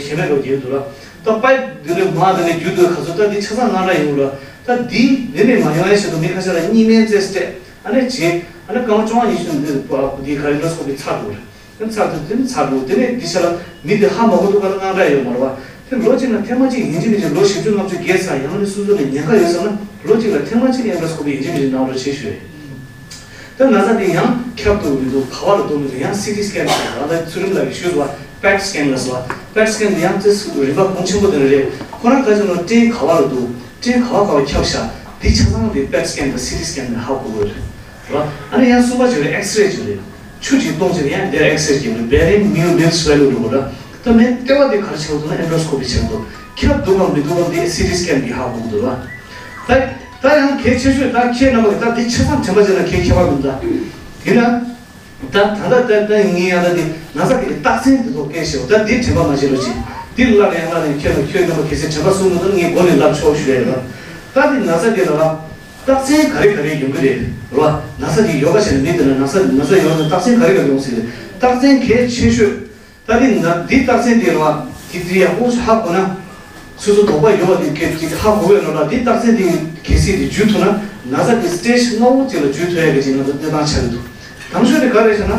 ཞེ་མེད་པ་རྒྱག་འདུག་ལ། ད་པའི་དེ་ནས་མ་དེ་ནས་རྒྱུ་དུ་ག་ཚོད་ད་དེ་ཆ་ཚང་དངངས་སྐྲག་ཡོང་གི་རེད། ད་དེ་དེ་ནས་མ་ཡོང་ཡ་ཆེད་དུ་མི་ཁ་ཤས་ལ་གཉིད་སྨན་རྩེ་སྤྲད་ཨ་ནི་བྱེད་ཨ་ནི་སྐར་མ་བཅོ་ལྔ་ཉི་ཤུ་འདི་དེ་ག་ཨེན་ཌོ་སི་ཀོ་པི་ཚར་འགྲོ་རེད། དེ་ཚར་དུས་དེ་ནི་ཚར་འགྲོ་དེ་ནས་འདི་ཆ་ལ་མི་དེ་ཧ་མ་གོ་འདུག་ག་ལ་དངངས་སྐྲག་ཡོད་མ་རེད་བ། དེ་ལོ་གཅིག་ལ་ཐེངས་མ་གཅིག་ཡིན་གཅིག་མིན་གཅིག་ལོ་བཞི་བཅུ་ལྔ་བཅུ་བརྒལ་ཚར་ཡང་ནི་སོ་སོ་ལ་ཉེན་ཁ་ཡོད་བསམ་ན་ལོ་གཅིག་ལ་ཐེངས་མ་གཅིག་ཨེན་ཌོ་སི་ཀོ་པི་ཡིན་གཅིག་མིན་གཅིག་གནང་རོགས་བྱེད་ཞུ་ཡས། དེ་ན་ཚ་དེ་ཡང་ཁྱབ་འདུག་མི་འདུག་ག་བ་ལ་འདུག་མི་འདུག་ཡང་སི་ཊི་སི་ཀེན་ཟེར་བ་ད་ཚུལ་ཁྲིམས་ལགས་ཀྱིས་ཞུས་པ་པེཊ་སི་ཀེན་ལ་ཟེར་བ། པེཊ་སི་ཀེན་དེ་ཡང་དེ་རིམ་པ་གོང་ཆེན་པོ་དེ་འདྲ་རེད། ཁོ་རང་ཁ་ཆེ་ནོ་སྐྲན་ག་བ་ལ་འདུག་སྐྲན་ག་བ་ག་བ་ཁྱབ་ཤག་དེ་ཆ་ཚང་དེ་པེཊ་སི་ཀེན་དང་སི་ཊི་སི་ཀེན་ནས་ཧ་གོ་དགོས་རེད། རེད་བ། ཨ་ནི་ཡང་གསུམ་པ་ཅིག་རེད། ཨེགས་རེ་ཅིག་རེད། ཆུ་ཅིག་གཏོང་བྱས་ཡང་དེར་ཨེགས་རེ་ཅིག་རེད། བེ་རིང་མིལ་མིལ་སི་ཝེ་ལུ་རེད་བ། ད་མེད་ལྟེ་བ་དེ་ག་རེ་བྱེད་དགོས་འདུག་ན་ཨེན་ཌོ་སི་ཀོ་པི་བྱེད་དགོས། ཁྱབ་འདུག་གམ་མི་འདུག་གམ་དེ་སི་ཊི་སི་ཀེན་གྱིས་ཧ་གོ་དགོས་འདུག་བ། ད་ད་ཡང་གལ་ཆེ་ཤོས་ད་ཁྱེད་རྣམ་པ་གི་ད་དེ་ཆ་ཚང་དྲན་པ་བྱས་ན་ཁྱེད་ཁྱད་པར་མི་འདུག་ད་ཡིན་ན། ད་ད་ད་ད་ད་ངས་ཡང་ད་དེ་ན་ཚ་གི་རྟགས་མཚན་དེ་ཚོ་སྐད་ཆེ་བ་ད་དེ་དྲན་པ་མ་བྱེད་རོགས་གྱིས། དེ་སླར་ཡང་སླར་ཡང་ཁྱེད་ལ་ཁྱོད་རྣམ་པ་གལ་སྲིད་དྲན་པ་སོང་མི་འདུག་ངས་མགོ་ནས་ལབ་ཆོག་ཞུ་ཡ་ཡོད། ད་དེ་ན་ཚ་དེ་ལ་རྟགས་མཚན་ག་རེ་ག་རེ་ཡོང་གི་རེད་རོ། ན་ཚ་དེ་ཡོད་པ་བྱས་ན་མི་དེ་ལ་ན་ཚ་ན་ཚ་ཡོད་ན་རྟགས་མཚན་ག་རེ་ག་རེ་ཡོང་སྲིད་རེད། རྟགས་མཚན་གལ་ཆེ་ཤོས། ད་དེ་ན་འདི་རྟགས་མཚན་དེ་རེད་བ། དེ་དེ་ཡག་པོ་ཧ་གོ་ན། སོ་སོ་དོགས་པ་ཡོད་པ་དེ་གལ་ཏེ་ཧ་གོ་བའི་ནང་ལ་འདི་རྟགས་མཚན་དེ་གལ་སྲིད་དེ་འཇུ་ཐུབ་ན་ན་ཚ་དེ་སི་ཊེ་ཇི་ལྔ་པོ་གཅིག་ལ་འཇུ་ཐུབ་ཡ་གི་ཅིག་ང་ཚོ་གནས་སྟངས་ཆགས་ཀྱི་འདུག་དང་ཤོས་དེ་ག་རེ་ཟེར་ན།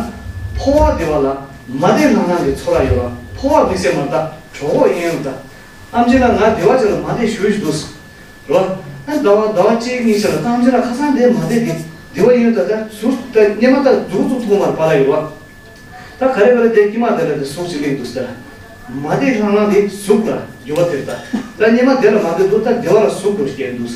ཕོ་བ་དེ་བ་ལ་མ་བདེ་ལྷང་ལྷང་གི་ཚོར་བ་ཡོད་པ། ཕོ་བ་དམིགས་བསལ་མ་རེད་ད་གྲོད་ཁོག་གཡས་གཡོན་ད། ཨམ་ཆི་ལ་ང་བདེ་བ་ཅིག་ལ་མ་བདེ་ཞུ་ཞུ་འདུག་རོ། ཨ་ཟླ་བ་ཟླ་བ་གཅིག་གཉིས་ཤར་ལ་ཨམ་ཆི་ལ་ཁ་སང་དེ་མ་བདེ་དེ་བདེ་བ་ཡོད་ད་ད་ཟུར་ད་སྙེ་མ་ད་ཟུར་ཚུགས་ཐུག་མར་བ་ལ་ཡོད་བ། ད་ག་རེ་ག་རེ་དེ་དཀྱིལ་མ་དེ་ལ་དེ་ཟུག་ཅིག་སླེབས་འདུག་ཟེར། མ་བདེ་ལྷང་ལྷང་དེ་ཟུག་ལ་འགྱུར་བ་དེར་ད། ད་སྙེ་མ་དེ་ལ་མ་བདེ་འདུག་ད་བདེ་བ་ལ་ཟུག་འགྲོ་སྐྱེས་འདུག་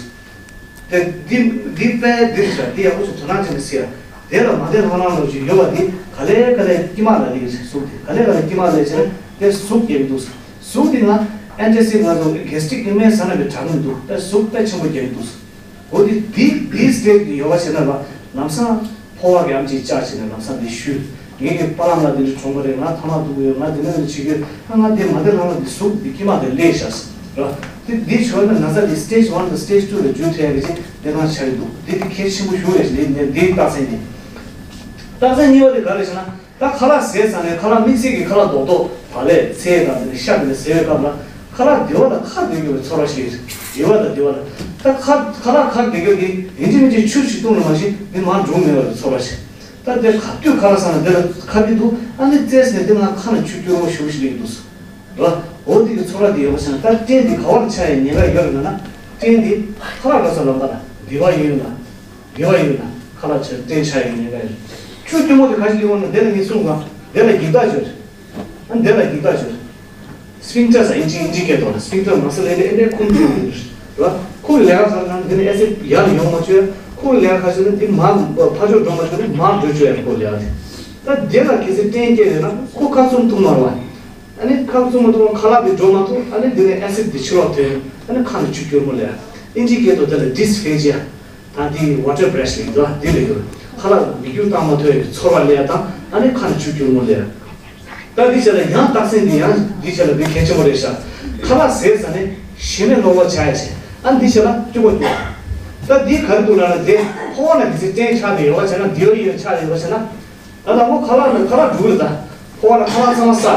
དེ་འདི་འདི་དཔེ་འདིར་ཤར་འདི་ཡག་པོ་ཞིག་དོ་སྣང་བྱས་ནས་ཟེར། དེ་ལ་མ་བདེ་ལྷང་ལྷང་ལོ་ཞིག་ཡོད་པ་འདི་ག་ལེ་ག་ལེ་དཀྱིལ་མ་ལ་སླེབས་ཟེར་ཟུག་དེ་ག་ལེ་ག་ལེ་དཀྱིལ་མ་ལ་སླེབས་ཟེར་དེ་ཟུག་སྐྱེས་འདུག་ཟུག་དེ་ང་ཨན་ཊི་སི་ང་ཚོ་གེ་སི་ཊིག་ཨིན་མའི་ས་ན་བའི་དྲག་མི་འདུག་ད་ཟུག་དཔེ་ཆེན་པོ་སྐྱེས་འདུག་འོ་དེ་དེ་དེ་སི་ཊེ་ཇི་དེ་ཡོད་པ་བྱས་ན་ལ་ལམ་སང་ཕོ་བ་གི་ཨམ་ཆི་བཅག་བྱས་ནས་ལམ་སང་དེ་ཞུས། ངེད་ཀྱི་པ་ལགས་ང་དེ་འདྲ་གྲོངས་པ་རེད། ང་ཐ་མག་འཐུང་གི་ཡོད། ང་དེ་འདྲ་འདྲ་བྱེད་ཀྱི་ཡོད། ང་ང་དེ་མ་བདེ་ལྷང་ལྷང་དེ་ཟུག་དེ་དཀྱིལ་མ་དེ་སླེབས་ཤག་ཟེར་ར། དེ་དེ་བྱས་ན་ན་ཚ་དེ་སི་ཊེ་ཇི་ཝན་དང་སི་ཊེ་ཇི་ཊུ་ལ་འགྱུར་ཐུབ་ཡ་གི་ཅིག་གནས་སྟངས་ཆགས་ཀྱི་འདུག་དེ་དེ་གལ་ཆེན་པོ་ཞེ་པོ་རེད་ཟེར་ནས་དེའི་རྟགས་མཚན་དེ། རྟགས་མཚན་གཉིས་པ་དེ་ག་རེ་ཟེར་ན། ད་ཁ་ལག་ཟས་ཚར་ནས་ཁ་ལག་དམིགས་བསལ་གྱི་ཁ་ལག་རྡོག་རྡོག་བག་ལེབ་ཚལ་དང་དེ་ནས་ཤ་དེ་འདྲ་ཟས་པའི་སྐབས་ལ་ཁ་ལག་བདེ་བ་དང་ཁ་བདེ་གི་བའི་ཚོར་བ་ཞིག་རེད། བདེ་བ་དང་བདེ་བ་དང་ད་ཁ་ཁ་ལག་ཁ་བདེ་གི་དེ་ཡིན་གཅིག་མིན་གཅིག་ཆུ་ཞིག་བཏུང་ལ་མ་ཞིག་དེ་མར་འགྲོ་མེད་པ་གི་ཚོར་བ་ཞིག་ད་དེ་ག་དུས་ཁ་ལག་ཟ་ན་དེ་ལ་ཁ་བདེ་འདུག་ཨ་ནི་བཙལ་ནས་དེ་ང་ཁ་ནས་ཆུ་སྐྱུར་མོ་ཞིག་སླེབས་འདུག་ཟེར་ར། འོ་དེ་གི་ཚོར་བ་དེ་ཡོད་པ་ཟེར་ན་ད་སྐྲན་དེ་ག་བར་ཆགས་ཡའི་ཉེན་ཁ་ཡོད་རེད་ན་ན། སྐྲན་དེ་ཁ་ལག་འགྲོ་ས་ལམ་ཁ་ལ་བདེ་བ་ཡོད་ན། དགེ་བ་ཡོད་ན་ཁ་ལག་ཆེར་བསྟེན་བྱ་ཡི་ཉེན་ཁ་ཡོད། ཆུ་སྐྱུར་མོ་དེ་ག་ཞིག་ཡོང་ན་དེ་ལ་ངས་གསུངས་ག་དེ་ལ་འགྱིག་ཐག་ཆོད། ཨ་དེ་ལ་འགྱིག་ཐག་ཆོད། སི་ཕིང་ཊར་ཟེར་ཨིན་ཇི་ཨིན་ཇི་སྐད་ཐོག་ལ་སི་ཕིང་ཊར་མ་ཟེར་ལས་ནས་ཨེ་འདྲའི་ཁུངས་ཆོད་ཡོད་རེད་བ། ཁོ་གི་ལས་ཀ་ག་རེ་ན་འདི་ནས་ཨེ་སི་ཌི་ཡར་ལ་ཡོང་མ་ཆོད། ཁོ་གི་ལས་ཀ་ག་ཞིག་ན་འདི་མར་ཕར་ཕྱོགས་འགྲོ་མ་ཆོད་ན་མར་འགྲོ་ཆོད་ཡ་ཁོ་ལས་ཀ་དེ། ད་དེ་ལ་གལ་སྲིད་སྐྲན་སྐྱེས་ཡོད་ན་ཁོ་ཁ་བཙུམ་ཐུབ་མ་རེད་བ། ཨ་ནི་ཁ་བཙུམ་མ་ཐུབ་ཁ་ལག་དེ་འགྲོ་མ་ཐུབ་ཨ་ནི་འདི་ནས་ཨེ་སི་ཌི་དེ་ཕྱི་ལོགས་ཐོན་ཨ་ནི་ཁ་ནས་ཆུ་སྐྱུར་མོ་ལས། ཨིན་ཇི་སྐད་དུ་དེ་ལ་ཌི་སི་ཕེ་ཇི་ཡ། ད་འདི་ཝ་ཊར་བྷི་རེ་ཐི་ལབ་ཀྱི་འདུག་འདི་ལབ་ཀྱི་རེད། ཁ་ལག་མིད་འགྱུར་བཏང་མ་ཐུབ་ཡ་གི་ཚོར་བ་སླེབས་ཡ་དང་ཨ་ནི་ཁ་ནས་ཆུ་སྐྱུར་མོ་སླེབས་ཡ། ད་འདི་བྱས་ལ་ཡང་རྟགས་མཚན་འདི་ཡང་འདི་བྱས་ལ་འདི་གལ་ཆེན་པོ་རེད་ཤག་ཁ་ལག་ཟས་ཟ་ནས་ཞེ་མེད་ལོག་ལོག་བྱ་ཡ་བྱས་ཨ་འདི་བྱས་ལ་སྐྱུག་པ་སྐྱུག་ད་འདི་ག་རེ་འདུག་ལབ་ན་དེ་ཕོ་བ་ན་གི་ཚེ་སྐྲན་ཆགས་ནས་ཡོད་པ་བྱས་ན་འདི་ཡོད་ཡོད་ཆགས་ཡོད་པ་བྱས་ན། ད་དང་པོ་ཁ་ལག་ནི་ཁ་ལག་འགྲོ་ཡོད་ད། ཕོ་བ་ན་ཁ་ལག་ཚང་མ་ཟ།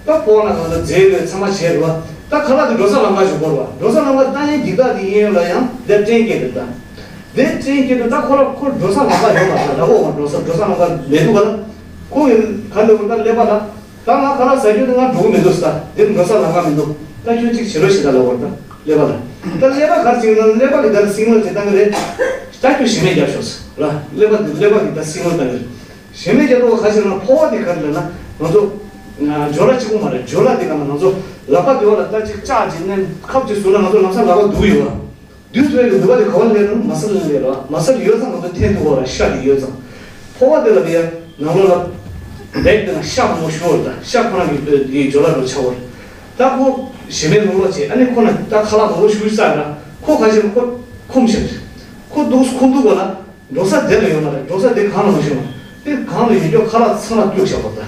ད་ཕོ་བ་ན་གང་ལྟར་རྫས་ཡོད་ཚང་མ་བྱས་རེད་བ། ད་ཁ་ལག་དེ་འགྲོ་ས་ལམ་ཁ་ཞིག་བོར་བ། འགྲོ་ས་ལམ་ཁ་ད་ཡིན་འགྱིག་ཐག་དེ་ཡིན་ལ་ཡང་དེ་སྐྲན་སྐྱེས་འདུག་ད། དེ་སྐྲན་སྐྱེས་འདུག་ད་ཁོ་ལ་ཁོ་འགྲོ་ས་ལམ་ཁ་ཡོད་མ་རེད། ད་ཁོ་འགྲོ་ས་འགྲོ་ས་ལམ་ཁ་མེད་འདུག་ག་ལ། ཁོ་གི་ག་ལ་འོ་ད་ཀླད་པ་ལ། ད་ང་ཁ་ལག་ཟ་རྒྱུ་དེ་ང་འགྲོ་གི་མི་འདུག་ཟེར། དེ་འགྲོ་ས་ལམ་ཁ་མི་འདུག་ད་ཁྱོད་ཅིག་བྱེད་རོགས་བྱེད་ད་ལབ་པ་རེད། ད་ཀླད་པ་ལ། ད་ཀླད་པ་ག་རེ་བྱེད་ན་ཀླད་པ་གི་ད་སིག་ནལ་ཅིག་བཏང་གི་རེད། ད་ཁྱོད་ཞེ་མེར་རྒྱབ་ཤོག་ཟེར་ལ། ཀླད་པ་དེ་ཀླད་པ་གི་ད་སིག་ནལ་བཏང་གི་རེད། ཞེ་མེར་རྒྱབ་དུས་ག་རེ་བྱེད་ན་ཕོ་བ་དེ་ག་རེ་ལབ་ན་ང་ཚོ་ཨ་ཇོ་ལ་གཅིག་པོ་མ་རེད། ཇོ་ལ་དེ་ག་ན་ང་ཚོ་ལག་པ་དེ་བ་ལ་ད་ཅིག་ལྕགས་ཅིག་ནས་ཁབ་ཅིག་བཟུང་ན་ང་ཚོ་ལམ་སང་ལག་པ་འདུག་ཡོད་བ། དུས་ཚོད་ཀྱི་ནུས་པ་དེ་ག་བ་སླེབས་རུང་མ་སལ་ལ་སླེབས་རོགས། མ་སལ་ཡོད་ཙང་ང་ཚོ་འཐེན་ཐུབ་བོ་ར་ཤ་དེ་ཡོད་ཙང་། ཕོ་བ་དེ་ལ་དེ་ཡ་ནང་ལོགས་ལ་བེག་དེ་ན་ཤ་མང་པོ་ཞུ་བོ་ར། ད་ཤ་ཁོ་རང་གི་བོད་དེའི་ཇོ་ལ་རུ་ཆ་བོ་ར། ད་ཁོ་ཞེ་མེར་ལོག་ལོག་བྱས། ཨ་ནི་ཁོ་ན་ད་ཁ་ལག་མང་པོ་ཞུ་ས་ར། ཁོ་ག་ཅིག་ཁོ་འཁུམ་ཤག་ཁོ་འདུག་ཁོ་འདུག་གོ་ལ། འགྲོ་ས་དེ་ལ་ཡོད་མ་རེད། འགྲོ་ས་དེ་གང་ལ་མ་ཤོང་བ། དེ་གང་ལ་ཡོད་ཀྱོག་ཁ་ལག་ཚང་མ་སྐྱུག་བཞག་པ་ད།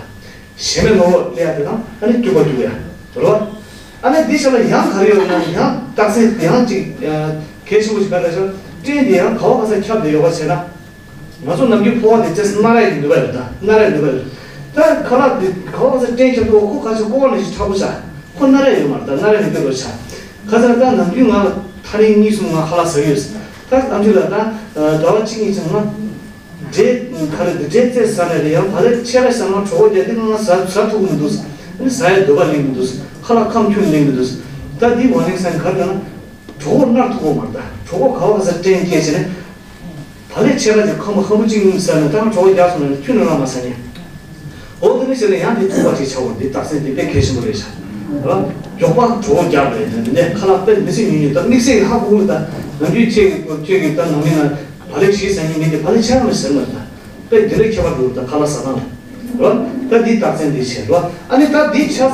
ཞེ་མེར་ལོག་ལོག་སླེབས་ཡ་དེ་དང་ཨ་ནི་སྐྱུག་པ་སྐྱུག་ཡ། རེད་བ། ཨ་ནི་འདི་ཤ་ལ་ཡང་ག་རེ་ཡོད་ན་ཡང་རྟགས་མཚན་ཡང་ཅིག་གལ་ཆེན་པོ་ཞིག་ག་རེ་ཤག་སྐྲན་དེ་ཡང་ག་བ་ག་ས་ཁྱབ་བསྡད་ཡོད་པ་བྱས་ན། ང་ཚོ་ནམ་རྒྱུན་ཕོ་བ་དེ་ཅེས་སྣ་རལ་གྱི་ནུས་པ་རེད་ད། སྣ་རལ་ནུས་པ་རེད། ད་ཁ་ལག་དེ་ག་བ་ག་ས་སྐྲན་ཁྱབ་འདུག་ཁོ་ག་ཚོད་ཀོ་བ་ནས་ཞིག་མཁྲེགས་པོ་ཆགས། ཁོ་སྣ་རལ་ཡོད་མ་རེད་ད། སྣ་རལ་མི་སྐྱོ་རུ་ཆགས། ཁ་སང་ད་ནམ་རྒྱུན་ང་ཐ་རིང་གཉིས་གསུམ་ང་ཁ་ལག་ཟ་གི་ཡོད། ད་ཨ་མཆོད་ལ་ད་ཟླ་བ་གཅིག་གཉིས་ཙམ་ང་འབྲས་ག་རེ་འདི་འབྲས་རྩེ་ཟ་ནས་རེད། ཡང་བ་ལེ་ཆེ་ར་ཟ་ན་གྲོད་ཁོག་རྒྱག་དེ་ང་ཟ་ཟ་ཐུབ་ཀྱི་མི་འདུག་ཨ་ནི་ཟ་ཡའི་འདོད་པ་སླེབས་མི་འདུག་ཁ་ལག་ཁམ་ཁྱུག་སླེབས་མི་འདུག་ད་འདི་ཝར་ནིང་སའིན་ག་རེ་ལབ་ན། གྲོད་ཁོག་མནར་ཐུབ་ཀྱི་མ་རེད་ད། གྲོད་ཁོག་ག་བ་ག་ས་སྐྲན་སྐྱེས་བྱས་ནས། བ་ལེ་ཆེ་ར་དེ་ཁམ་པོ་ཁམ་པོ་གཅིག་གཉིས་ཟ་ནས་ད་ང་གྲོད་ཁོག་རྒྱག་སོང་ན་ཁྱོན་ནས་རང་མ་ཟ་ཉན། འོ་དེ་ནས་བྱས་ན་ཡང་དེ་ཐུག་པ་ཅིག་ཆགས་པ་འདི་རྟགས་མཚན་འདི་དཔེ་གལ་ཆེན་པོ་རེད་ཤག་ར། མགྱོགས་པ་གྲོད་ཁོག་རྒྱག་རེད། འདི་ནས་ཁ་ལག་དཔེ་མི་སྲིད་ཉུང་ཉུང་ད་དམིགས་བསལ་ཧ་གོ་གི་ད། ནམ་རྒྱུན་ཁྱེད་ཀྱི་ཁྱེད་ཀྱི་ད་ནང་མི་ན་བ་ལེ་ཞིག་ཟ་མཁན་མི་དེ་བ་ལེ་ཆེ་ར་མི་ཟ་མ་རེད་ད། དཔེ་འདི་འདྲའི་ཁྱད་པར་འདུག་ད་ཁ་ལག་ཟ་སྟངས་ལ། ར། ད་འདི་རྟགས་མཚན་འདི་བྱས་ར། ཨ་ནི་ད་འདི་ཆ་ཚང་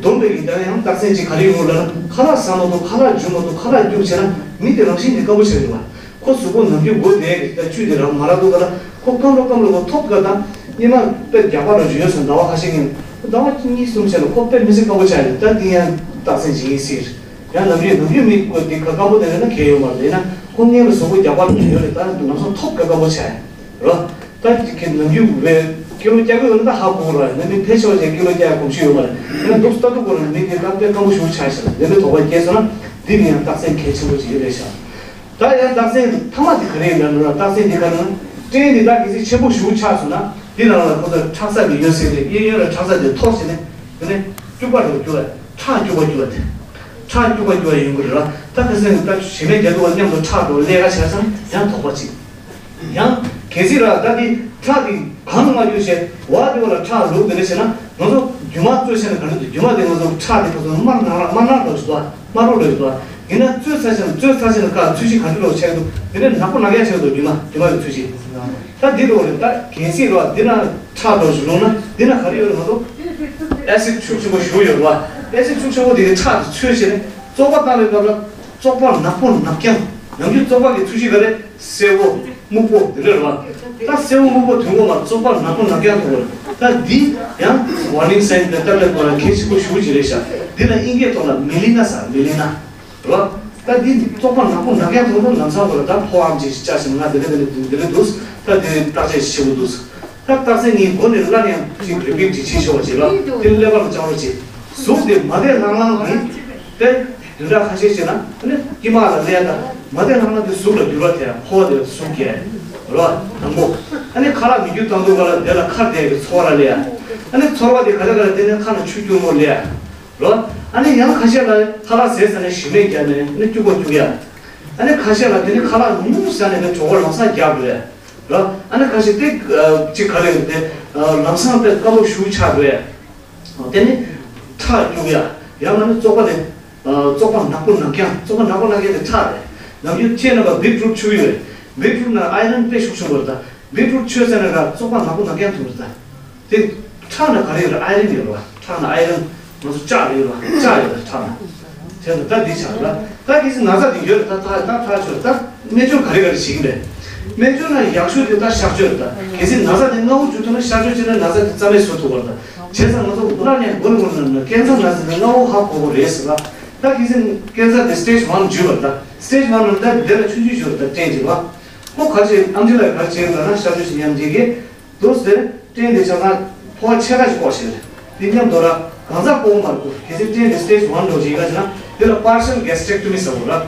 བསྡོམས་པའི་གི་ད་ཡང་རྟགས་མཚན་ཅིག་ག་རེ་ཡོང་ལབ་ན། ཁ་ལག་ཟ་མ་ཐུབ། ཁ་ལག་འཇུ་མ་ཐུབ། ཁ་ལག་སྐྱུག་བྱས་ན་མི་དེ་རང་བཞིན་གྱིས་སྐམ་པོ་ཆགས་ཀྱི་རེད་བ། ཁོ་གཟུགས་པོ་ནམ་རྒྱུན་མགོ་བསྡད་ཀྱི་ད་བཅུད་དེ་རང་མ་རག་འདུག་ག་ལ། ཁོ་སྐམ་རོ་སྐམ་རོ་ཁོ་ཐོབ་ག་ད། སྙེ་མ་དཔེ་རྒྱག་པ་རོ་ཞུ་ཡོད་སོང་ཟླ་བ་ཁ་ཤས་ཀྱི། ཟླ་བ་གཉིས་གསུམ་བྱས་ལ་ཁོ་དཔེ་མི་སྲིད་སྐམ་པོ་ཆགས་ཡོད། ད་འདི་ཡང་རྟགས་མཚན་ཅིག་ཡིན་སྲིད། ཡང་ནམ་རྒྱུན་ནམ་རྒྱུན་མི་ཁོ་འདི་ཁ་སྐམ་པོ་དེ་རེད་ན་གལ་ཡོད་མ་རེད། ཡིན་ན་ཁོ་སྔོན་ལ་གཟུགས་པོ་རྒྱག་པ་རོ་ཞུ་ཡོད་རེད། ད་ལམ་སང་ཐོབ་ག་སྐམ་པོ་ཆགས་ཡོད། རོ། ད་ཅིག་གི་ནམ་རྒྱུན་བའི་ཀི་ལོ་བརྒྱབ་ཡོད་ན་ད་ཧ་གོ་ར། ནམ་རྒྱུན་ཕལ་ཆེ་བ་ཅན་ཀི་ལོ་བརྒྱབ་ཡ་གོམས་གཤིས་ཡོད་མ་རེད། ཡིན་ན་འདུག་ལྟ་འདུག་གོ་ར་མི་དེ་ད་དཔེ་སྐམ་པོ་ཞེ་པོ་ཆགས་ཤག་འདི་འདྲའི་དོགས་པ་སྐྱེས་སོང་ན་འདི་ནི་ཡང་རྟགས་མཚན་གལ་ཆེན་པོ་ཅིག་ཡོད་རེད་ཤག་ད་ཡང་རྟགས་མཚན་མཐའ་མ་དེ་ག་རེ་ཡིན་ན་ར། རྟགས་མཚན་འདི་ག་རེ་ན། སྐྲན་འདི་ད་གལ་སྲིད་ཆེན་པོ་ཞེ་པོ་ཆགས་སོང་ན་འདི་ནང་ལ་ཁོ་ཚོ་ཁྲག་རྩ་གི་གཡོན་ཟེར་རེད། གཡས་གཡོན་ལ་ཁྲག་རྩ་དེ་འཐོར་བྱས་ནས་དེ་ནས་སྐྱུག་པ་རེད། སྐྱུག་པ་ཁྲག་སྐྱུག་པ་སྐྱུག་པ་དེ་ཁྲག་སྐྱུག་པ་སྐྱུག་པ་ཡོང་གི་རེད་ར། ད་གལ་སྲིད་ད་ཞེ་མེར་རྒྱག་འདུག་པ་མཉམ་དུ་ཁྲག་འགྲོ་ལས་ཀ་བྱས་ཙང་ཡང་དོགས་པ་ཅིག་ཡང་གལ་སྲིད་ར་ད་འདི་ཁྲག་འདི་གང་མ་སྐྱུག་བྱས་བ་འདི་བ་ལ་ཁྲག་ལུག་དེ་འདྲ་བྱས་ན་ང་ཚོ་རྒྱུ་མ་བཙོས་བྱས་ན་ག་འདྲ་འདུག་རྒྱུ་མ་དེ་ང་ཚོ་ཁྲག་དེ་ཁོ་ཚོ་དམར་ནག་དམར་ནག་འགྲོ་བཞིན་འདུག་དམར་རོ་འགྲོ་བཞིན་འདུག་ཡིན་ན་བཙོས་ཚར་བྱས་ན་བཙོས་ཚར་བྱས་ན་ཁ་ཚོས་གཞི་ག་འདྲ་འདྲ་བོ་ཆགས་འདུག་དེ་ནས་ནག་པོ་ནག་ཡ་ཆགས་འདུག་རྒྱུ་མ་རྒྱུ་མ་གི་ཚོས་གཞི། ད་འདི་འདྲ་བོ་རེད། ད་གལ་སྲིད་ར་འདི་ན་ཁྲག་འགྲོ་བཞིན་ལུག་ན་འདི་ན་ག་རེ་ཡོད་རེད། ང་ཚོ་ཨེ་སིད་ཤུགས་ཆེན་པོ་ཞེ་པོ་ཡོད་རེད་བ། ཨེ་སིད་ཤུགས་ཆེན་པོ་དེ་གི་ཁྲག་དེ་འཚོལ་བྱས་ནས་བཙོག་པ་བཏང་བའི་སྐབས་ལ་བཙོག་པ་ནག་པོ་ནག་རྐྱང་། ནམ་རྒྱུན་བཙོག་པ་གི་ཚོས་གཞི་ག་རེ། སེར་པོ། སྨུག་པོ་དེ་འདྲ་རེད་བ། ད་སེར་པོ་སྨུག་པོ་དོན་གོ་མ་བཙོག་པ་ནག་པོ་ནག་རྐྱང་ཐོག་རེད། ད་འདི་ཡང་ཝར་ནིང་སའིན་དེ་ལྟ་ལྟ་གོ་ལ་གལ་ཆེན་པོ་ཞེ་པོ་ཅིག་རེད་ཤག་འདི་ལ་དབྱིན་སྐད་ཐོག་ལ་མེ་ལི་ན་ཟེར། མེ་ལི་ན་རེད་བ། ད་འདི་བཙོག་པ་ནག་པོ་ནག་རྐྱང་ཐོག་ལ་ལམ་སང་གོ་ལ་ད་ཕོ་བ་ཅིག་བཅའ་ཞིང་ང་དེ་འདྲ་དེ་འདྲ་དེ་འདྲ་འདུག་ད་དེ་བརྟག་དཔྱད་ཞིབ་པོ་འདུག་ད་རྟགས་མཚན་གཉིས་མགོ་ནས་སླར་ཡང་ཅིག་རི་པིཊ་ཅིག་བྱེད་ཆོག་པ་བྱེད་ལ་དེ་ཀླད་པ་ལ་བཅང་རོགས་བྱེད། གཟུགས་དེ་མ་བདེ་ལྷང་ལྷང་གི་དེ་བདུན་ཕྲག་ཁ་ཤས་ཤིག་ན་ཨ་ནི་དཀྱིལ་མ་ལ་སླེབས་ཡ་ད་མ་བདེ་ལྷང་ལྷང་དེ་གཟུགས་ལ་འགྱུར་བ་ཐེབས་ཡ། ཕོ་བ་དེ་ལ་ཟུག་སྐྱེ་ཡ་རེད་བ། དང་པོ། ཨ་ནི་ཁ་ལག་མི་རྒྱུ་བཏང་དུས་ག་ལ་དེ་ལ་ཁ་བདེ་གི་ཚོར་བ་སླེབས་ཡ། ཨ་ནི་ཚོར་བ་དེ་ག་ལེ་ག་ལེ་དེ་ནས་ཁ་ལ་ཆུ་སྐྱུར་མོ་སླེབས་ཡ་རེད་བ། ཨ་ནི་ཡང་ཁ་ཤས་ལ་ཁ་ལག་ཟས་ཟ་ནས་ཞེ་མེར་བརྒྱབ་ནས་ཨ་ནི་སྐྱུག་པ་སྐྱུག་ཡ། ཨ་ནི་ཁ་ཤས་ལ་དེ་ནི་ཁ་ལག་ཉུང་ཉུང་ཟ་ནས་ནི་གྲོད་ཁོག་ལམ་སང་རྒྱག་དགོས་རེད། ར། ཨ་ནི་ཁ་ཤས་དེ་ཅིག་ག་རེ་རེད་དེ་ལམ་སང་དཔེ་སྐམ་པོ་ཞེ་པོ་ཆགས་དགོས། དེ་ནི་ཁྲག་སྐྱུག་ཡ། ཡང་མིན་ན་བཙོག་པ་དེ་བཙོག་པ་ནག་པོ་ནག་རྐྱང་། བཙོག་པ་ནག་པོ་ནག་རྐྱང་དེ་ཁྲག་རེད། ནམ་རྒྱུན་ཁྱེད་རྣམ་པ་བིཊ་རུཊ་མཆོད་ཀྱི་ཡོད་རེད། བིཊ་རུཊ་ནང་ཨའི་རན་དཔེ་ཤུགས་ཆེན་པོ་རེད་ད། བིཊ་རུཊ་མཆོད་ཟ་ན་ར་བཙོག་པ་ནག་པོ་ནག་རྐྱང་ཐོན་རེད་ད། དེ་ཁྲག་ན་ག་རེ་ཡོད་རེད། ཨའི་རན་ཡོད་རེད་བ། ཁྲག་ན་ཨའི་རན། ང་ཚོ་ལྕགས་རེད་ཡོད་རེད་བ། ལྕགས་ཡོད་རེད་ཁྲག་ན། དེ་ཚོ་ད་འདི་ཆགས་རེད་ད། ད་གལ་སྲིད་ན་ཚ་དེ་ཡོད་རེད་ད། ད་ད་ཁྲག་ཆོད་ད་སྨན་བཅོས་ག་རེ་ག་རེ་བྱེད་ཀྱི་རེད། སྨན་བཅོས་ན་ཡག་ཤོས་དེ་ད་གཤག་བཅོས་རེད་ད། གལ་སྲིད་ན་ཚ་དེ་སྔ་པོ་བཅོས་ཐུབ་ན་གཤག་བཅོས་བྱས་ན་ན་ཚ་དེ་རྩ་མེད་བཟོ་ཐུབ་པ་རེད་ད། བྱས་ཙང་ང་ཚོ་སླར་ཡང་མགོ་ནས་མགོ་ནས་ཀན་སར་ན་ཚ་དེ་སྔ་པོ་ཧ་གོ་དགོས་རེད་ཟེར་བ། ད་གལ་སྲིད་ཀན་སར་དེ་སི་ཊེཇ་ཝན་བརྒྱུད་པ་རེད་ད། སི་ཊེཇ་ཝན་ནང་ད་དེ་ལ་ཆུང་ཆུང་ཞིག་རེད་ད། སྐྲན་ཅིག་རེད་བ། ཁོ་ག་རེ་བྱེད། ཨམ་ཆི་ལགས་ག་རེ་བྱེད་ལབ་ན་གཤག་བཅོས་བྱེད་མཉམ་བྱེད་ཀྱི་འདུག་ཟེར། སྐྲན་དེ་ཆ་ཚང་ཕོ་བ་ཕྱེད་ཀ་ཞིག་བཀོག་བྱས་རེད། དེ་མཉམ་དུ་ར་གང་ཚང་བཀོག་མ་རེད། ཁོ་གལ་སྲིད་སྐྲན་དེ་སི་ཊེ་ཇི་ཝན་འགྲོ་ཅིག་ཡིན་ན་ཆ་ན་དེ་ལ་partial gastrectomy ཟེར་བ་ར།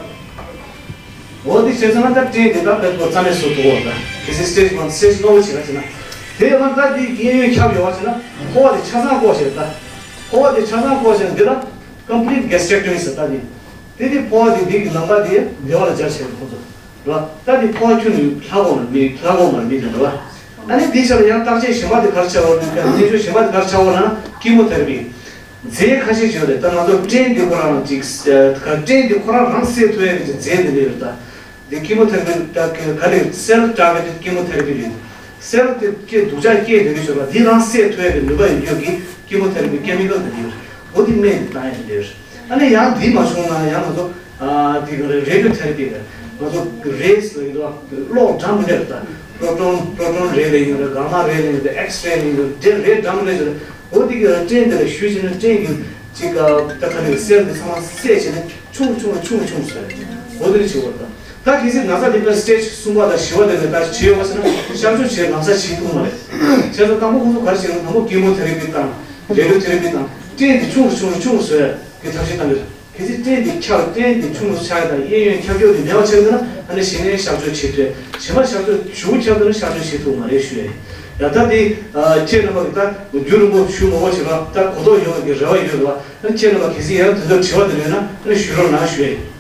འོ་དེ་བྱས་ཙང་ན་ད་སྐྲན་དེ་ད་ཕལ་པོ་རྩ་མེད་བཟོ་ཐུབ་ཀྱི་ཡོད་རེད། ད་གལ་སྲིད་སི་ཊེ་ཇི་ཝན་སི་ཊེ་ཇི་ལོ་བོ་ཅིག་ཡིན་ན་ཆ་ན། དེ་ཡང་ད་དེ་གཡས་གཡོན་ཁྱབ་ཡོད་པ་ཆ་ན་ཕོ་བ་དེ་ཆ་ཚང་བཀོག་བྱས་རེད། ད་ཕོ་བ་དེ་ཆ་ཚང་བཀོག་བྱས་ན་འདི་ལ་complete gastrectomy ཟེར། ད་དེ་དེ་དེ་ཕོ་བ་དེ་འདི་གི་ལམ་ཁ་དེ་བདེ་བ་ལ་སྦྱར་བྱས་རེད་ཁོ་ཚོ། རེད་བ། ད་དེ་ཕོ་བ་ཁྱོན་ནས་ལྷག་འོང་ན་མི་ལྷག་འོང་མ་རེད། མི་དེ་རེད་བ། ཨ་ནི་དེའི་ཕྱིར་ཡང་བརྟག་དཔྱད་གཞན་པ་དེ་ག་རེ་བྱ་བ་རེད། གནས་ཚུལ་གཞན་པ་དེ་ག་རེ་བྱ་བ་རེད་ན་ཀི་མོ་ཐེ་ར་པི། རྫས་ཁ་ཤས་ཅིག་ཡོད་རེད། ད་ང་ཚོ་སྐྲན་དེ་ཁོ་རང་ཅིག་སྐྲན་དེ་ཁོ་རང་རང་བསད་ཐུབ་ཡ་གི་རྫས་དེ་འདྲ་ཡོད་རེད། ད་དེ་ཀི་མོ་ཐེ་ར་པི་ད་ག་ལེ་cell targeted chemotherapy རེད། སེལ་དེ་སྐྱེ་སྡུག་ཅག་སྐྱེ་དེ་འདྲ་ཡོད་རེད་བ། དེ་རང་བསད་ཐུབ་ཡ་གི་ནུས་པ་ཡོད་རྒྱུ་གི་ཀི་མོ་ཐེ་ར་པི་ཀེ་མི་ཀལ་དེ་འདྲ་ཡོད་རེད། འོ་དེ་སྨན་དེ་བཏང་ཡ་དེ་འདྲ་ཡོད་རེད། ཨ་ནི་ཡང་དེ་མ་བྱུང་ན་ཡང་ང་ཚོ་ཨ་དེ་ག་རེ་རེ་ཌི་ཡོ་ཐེ་ར་པི་རེད། ང་ཚོ་རེས་ལ་ཡོད་རེད་བ། གློག་འགྲམ་དེ་འདྲ་རེད། ད་པྲོ་ཊོན་པྲོ་ཊོན་རེ་ལ་ཡོད་རེད། གྷ་མ་རེ་ལ་ཡོད་རེད། ཨེགས་རེ་ལ་ཡོད་རེད། དེ་རེ་འགྲམ་རེ་ཡོད་རེད། འོ་དེ་གི་སྐྲན་དེ་ལ་གཞུས་བྱས་ན་སྐྲན་གྱི་ཅིག་ད་ག་ནས་སེལ་དེ་ཚང་མ་བསད་བྱས་ནས་ཆུང་རུ་ཆུང་རུ་ཆུང་རུ་ཆུང་རུ་སོང་། འོ་དེ་འདྲ་བྱེད་དགོས་རེད། ད་གལ་སྲིད་ན་ཚ་དེ་འདྲ་སི་ཊེ་ཇི་གསུམ་པ་དང་བཞི་པ་དེ་འདྲ་ད་བྱས་ཡོད་པ་ཟེར་ན་གཤག་བཅོས་བྱས་ལམ་སང་བྱེད་ཐུབ་མ་རེད། བྱས་ཙང་དང་པོ་ཁོང་ཚོ་ག་རེ་བྱེད་ན་དང་པོ་ཀི་མོ་ཐེ་ར་པི་བཏང་། རེ་ཌི་ཡོ་ཐེ་ར་པི་བཏང་། སྐྲན་དེ་ཆུང་རུ་ཆུང་རུ་ཆུང་རུ་བཟོ་ཡ་གི་ཐབས་ཤེས་གཏང་གི་རེད། གལ་སྲིད་སྐྲན་དེ་ཁྱབ། སྐྲན་དེ་ཆུང་རུ་ཆག་ཡ་དང་གཡས་གཡོན་ཁྱབ་ཁྱབ་དེ་མེད་པ་ཆགས་ཡོད་ན་ཨ་ནི་གཞི་ནས་གཤག་བཅོས་བྱེད་ཐུབ། གཞན་པ་གཤག་བཅོས་ཞུ་ཁྱབ་ཡོད་ན་གཤག་བཅོས་བྱེད་ཐུབ་མ་རེད་ཞུ་ཡ་ཡིན། ཡ་ད་དེ་ཁྱེད་རྣམ་པ་གི་ད་རྒྱུན་རིང་པོ་ཞུ་མ་དགོས་བྱེད་པ་ད་གོ་རྟོགས་ཡོང་བའི་རེ་བ་ཡོད་རེད་བ། ཨ་ནི་ཁྱེད་རྣམ་པ་གལ་སྲིད་ཡང་དེ་ཚོ་དྲི་བ་དེ་ཡོད་ན་ཨ་ནི་ཞུ་རོགས་གནང་ཞུ་ཡ་ཡིན།